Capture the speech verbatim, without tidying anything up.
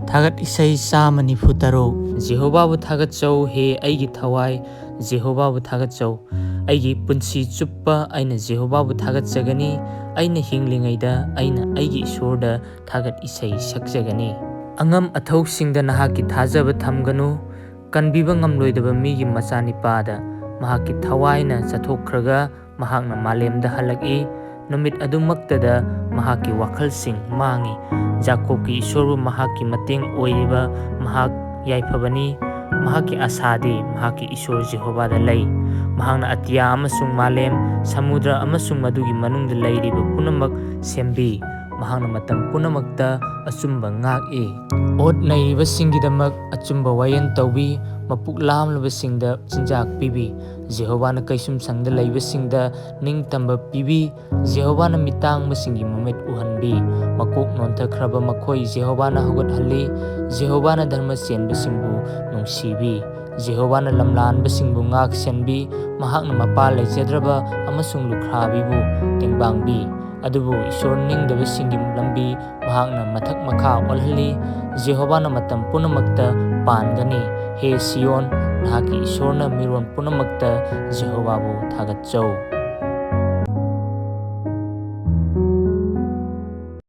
ꯊꯥꯒꯠ ꯏꯁꯩ ꯆꯥꯝꯃ ꯅꯤꯐꯨ ꯇꯔꯨꯛ꯫ ꯖꯦꯍꯣꯚꯥꯕꯨ ꯊꯥꯒꯠꯆꯧ, ꯍꯦ ꯑꯩꯒꯤ ꯊꯋꯥꯏ, ꯖꯦꯍꯣꯚꯥꯕꯨ ꯊꯥꯒꯠꯆꯧ꯫ ꯑꯩꯒꯤ ꯄꯨꯟꯁꯤ ꯆꯨꯞꯄ ꯑꯩꯅ ꯖꯦꯍꯣꯚꯥꯕꯨ ꯊꯥꯒꯠꯆꯒꯅꯤ꯫ ꯑꯩꯅ ꯍꯤꯡꯂꯤꯉꯩꯗ ꯑꯩꯅ ꯑꯩꯒꯤ ꯏꯁꯣꯔꯗ ꯊꯥꯒꯠ ꯏꯁꯩ ꯁꯛꯆꯒꯅꯤ꯫ ꯑꯉꯝ ꯑꯊꯧꯁꯤꯡꯗ ꯅꯍꯥꯛꯀꯤ ꯊꯥꯖꯕ ꯊꯝꯒꯅꯨ꯫ ꯀꯟꯕꯤꯕ ꯉꯝꯂꯣꯏꯗꯕ ꯃꯤꯒꯤ ꯃꯆꯥꯅꯤꯄꯥꯗ ꯃꯍꯥꯛꯀꯤ ꯊꯋꯥꯏꯅ ꯆꯠꯊꯣꯛꯈ꯭ꯔꯒ ꯃꯍꯥꯛꯅ ꯃꯥꯂꯦꯝꯗ ꯍꯜꯂꯛꯏ꯫ ꯅꯨꯃꯤꯠ ꯑꯗꯨꯃꯛꯇꯗ ꯃꯍꯥꯛꯀꯤ ꯋꯥꯈꯜꯁꯤꯡ ꯃꯥꯡꯏ꯫ ꯖꯥꯀꯣꯕꯀꯤ ꯏꯁꯣꯔꯕꯨ ꯃꯍꯥꯛꯀꯤ ꯃꯇꯦꯡ ꯑꯣꯏꯔꯤꯕ ꯃꯍꯥꯛ ꯌꯥꯏꯐꯕꯅꯤ꯫ ꯃꯍꯥꯛꯀꯤ ꯑꯁꯥꯗꯤ ꯃꯍꯥꯛꯀꯤ ꯏꯁꯣꯔ ꯖꯦꯍꯣꯚꯥꯗ ꯂꯩ꯫ ꯃꯍꯥꯛꯅ ꯑꯇꯤꯌꯥ ꯑꯃꯁꯨꯡ ꯃꯥꯂꯦꯝ, ꯁꯃꯨꯗ꯭ꯔ ꯑꯃꯁꯨꯡ ꯃꯗꯨꯒꯤ ꯃꯅꯨꯡꯗ ꯂꯩꯔꯤꯕ ꯄꯨꯝꯅꯃꯛ ꯁꯦꯝꯕꯤ꯫ ꯃꯍꯥꯛꯅ ꯃꯇꯝ ꯄꯨꯝꯅꯃꯛꯇ ꯑꯆꯨꯝꯕ ꯉꯥꯛꯏ꯫ ꯑꯣꯠ ꯅꯩꯔꯤꯕꯁꯤꯡꯒꯤꯗꯃꯛ ꯑꯆꯨꯝꯕ ꯋꯥꯌꯦꯜ ꯇꯧꯕꯤ, ꯃꯄꯨꯛ ꯂꯥꯝꯂꯕꯁꯤꯡꯗ ꯆꯤꯟꯖꯥꯛ ꯄꯤꯕꯤ꯫ ꯖꯦꯍꯣꯚꯥꯅ ꯀꯩꯁꯨꯝꯁꯪꯗ ꯂꯩꯕꯁꯤꯡꯗ ꯅꯤꯡꯇꯝꯕ ꯄꯤꯕꯤ꯫ ꯖꯦꯍꯣꯚꯥꯅ ꯃꯤꯇꯥꯡꯕꯁꯤꯡꯒꯤ ꯃꯃꯤꯠ ꯎꯍꯟꯕꯤ꯫ ꯃꯀꯣꯛ ꯅꯣꯟꯊꯈ꯭ꯔꯕ ꯃꯈꯣꯏ ꯖꯦꯍꯣꯚꯥꯅ ꯍꯧꯒꯠꯍꯜꯂꯤ꯫ ꯖꯦꯍꯣꯚꯥꯅ ꯙꯔꯃ ꯆꯦꯟꯕꯁꯤꯡꯕꯨ ꯅꯨꯡꯁꯤꯕꯤ꯫ ꯖꯦꯍꯣꯚꯥꯅ ꯂꯝꯂꯥꯟꯕꯁꯤꯡꯕꯨ ꯉꯥꯛ ꯁꯦꯟꯕꯤ꯫ ꯃꯍꯥꯛꯅ ꯃꯄꯥ ꯂꯩꯖꯗ꯭ꯔꯕ ꯑꯃꯁꯨꯡ ꯂꯨꯈ꯭ꯔꯥꯕꯤꯕꯨ ꯇꯦꯡꯕꯥꯡꯕꯤ꯫ ꯑꯗꯨꯕꯨ ꯏꯁꯣꯔ ꯅꯤꯡꯗꯕꯁꯤꯡꯒꯤ ꯂꯝꯕꯤ ꯃꯍꯥꯛꯅ ꯃꯊꯛ ꯃꯈꯥ ꯑꯣꯜꯍꯜꯂꯤ꯫ ꯖꯦꯍꯣꯚꯥꯅ ꯃꯇꯝ ꯄꯨꯝꯅꯃꯛꯇ ꯄꯥꯟꯒꯅꯤ꯫ ꯍꯦ ꯁꯤꯌꯣꯟ, ꯅꯍꯥꯛꯀꯤ ꯏꯁꯣꯔꯅ ꯃꯤꯔꯣꯟ ꯄꯨꯝꯅꯃꯛꯇ ꯖꯦꯍꯣꯚꯥꯕꯨ ꯊꯥꯒꯠꯆꯧ꯫